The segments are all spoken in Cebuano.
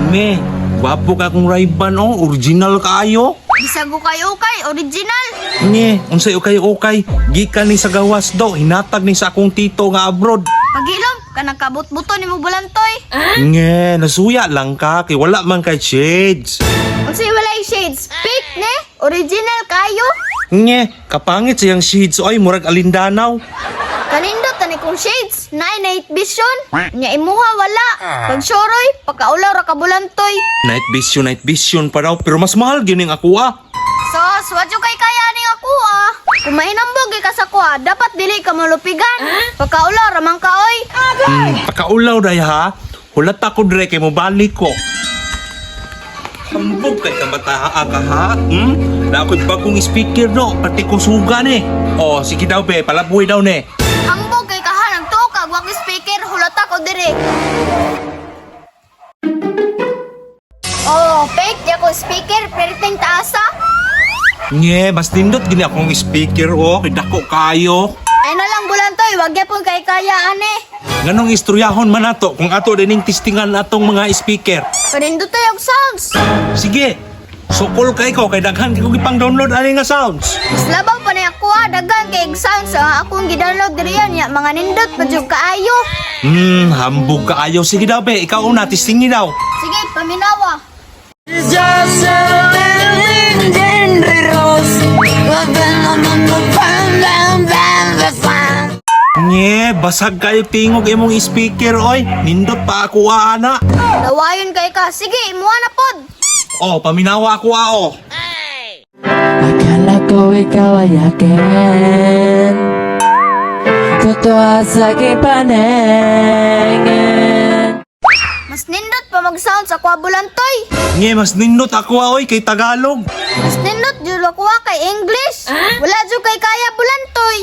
Me, gwapo ka akong Ray-Ban oh, original kaayo. Bisag ukay-ukay, original. Nye, unsay ukay-ukay, gikan ni sa gawas do, hinatag ni sa akong tito nga abroad. Pagilom, kanang kabut-buto nimo, bulantoy. Nye, nasuya lang ka kay wala man kay shades. Unsay walay shades? Fake ne? Original kayo? Nye, kapangit siyang shades oy, murag alindanaw. Kanindot tani kong shades, nine night vision. Nya imuha wala. Pag syoroy, pagkaulaw ra ka, bulantoy. Night vision pa daw, pero mas mahal gyud ning ako ah. Sos, wa jud kay kaya ning ako ah. Kung mahinambog ka sa kuha, dapat dili ka malupigan. Pagkaulaw ra man ka oy. Pakaulaw day ha. Hulat ako dire kay mobalik ko. Hambog kay kabata ka ha? Hmm? Na ako'y bagong speaker no, pati kusugan eh. Oh, sige daw be, palabuhi daw ne. Hambog kay kaha nagtuo kag wa speaker, hulata ko dire. Oh, fake di ako speaker, perting taasa. Nye, mas nindot gini akong speaker oh, kay dako kayo. Ay na lang, bulantoy, wag gyapon kay kaya ane. Nganong istoryahon man nato kung ato dining testingan atong mga speaker? Kanindutoy og sounds. Sige. Sukol kay ko kay daghan kay kog ipang download ani nga sounds. Mas labaw pa na ako ah, daghan kay og sounds ang akong gidownload diri niya, mga nindot pa jud kaayo. Hambog kaayo. Sige daw be, ikaw una testingi daw. Sige, paminawa. Just a little dangerous. Nye, basag kayo tingog imong speaker oy. Nindot pa ako ana. Dawayon kay ka. Sige, imuha na pod. Oh, paminawa ako ah, oh. Akala ko ikaw ay akin. Totoo sa aking paningin. Mas nindot pa mag-sound sa kwa, bulantoy. Nye, mas nindot ako ah, oy kay Tagalog. Mas nindot jud ako ah, kay English. Wala jud kay kaya, bulantoy.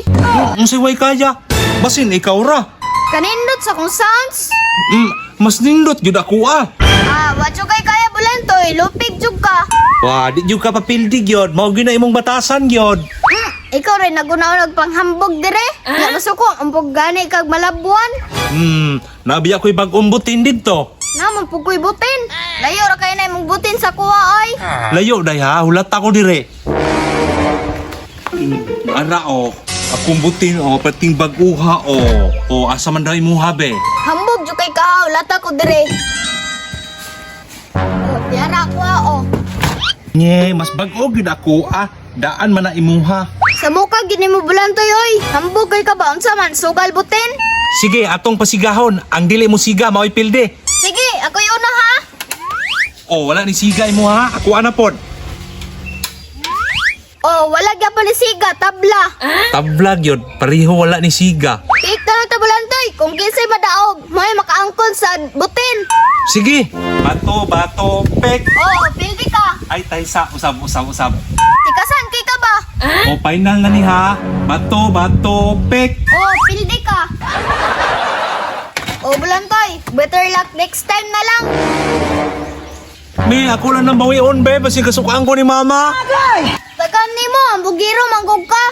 Unsay way kaya? Basin ikaw ra. Kanindot sa kong sounds. Mas nindot gyud ako ah. Ah, wa jud kay kaya, bulantoy, lupig jud ka. Wa, di jud ka papildi gyud. Mao gyud na imong batasan gyud. Ikaw rin nagunaon og panghambog dire. Ya masuko, umpog gani kag malabuan. Nabi ako'y bag-ong butin didto. Naman pud ko'y butin. Layo ra kay na imong butin sa kuha oy. Layo day ha, hulat ako dire. Ara oh, akong butin oh, pating bag-uha oh. Oh, asa man daw imuha be? Hambog jud kay kahaw, lata ko dire. Oh, tiara ko ah, oh. Nye, mas bag-o gyud ako ah. Daan man na imuha. Sa muka gini mo, bulantoy oy. Hambog kay ka ba, unsa man sugal butin? Sige, atong pasigahon. Ang dili mo siga mao'y pilde. Sige, ako'y una ha. Oh, wala ni siga imuha. Ako ana pod. Oh, wala gyapon ni siga, tabla. Tabla gyud, pareho wala ni siga. Piik na lang ta, bulantoy, kung kinsay madaog, may makaangkon sa butin. Sige, bato, bato, pek. Oh, pildi ka. Ay, taysa, usab, usab, usab. Tikasan kay ka ba? O, final na ni ha. Bato, bato, pek. Oh, pildi ka. Oh, bulantoy, better luck next time na lang. Me, ako lang nang bawion, be. Basi kasukaan ko ni mama. Tagan nimo, ang bugiro manggog ka.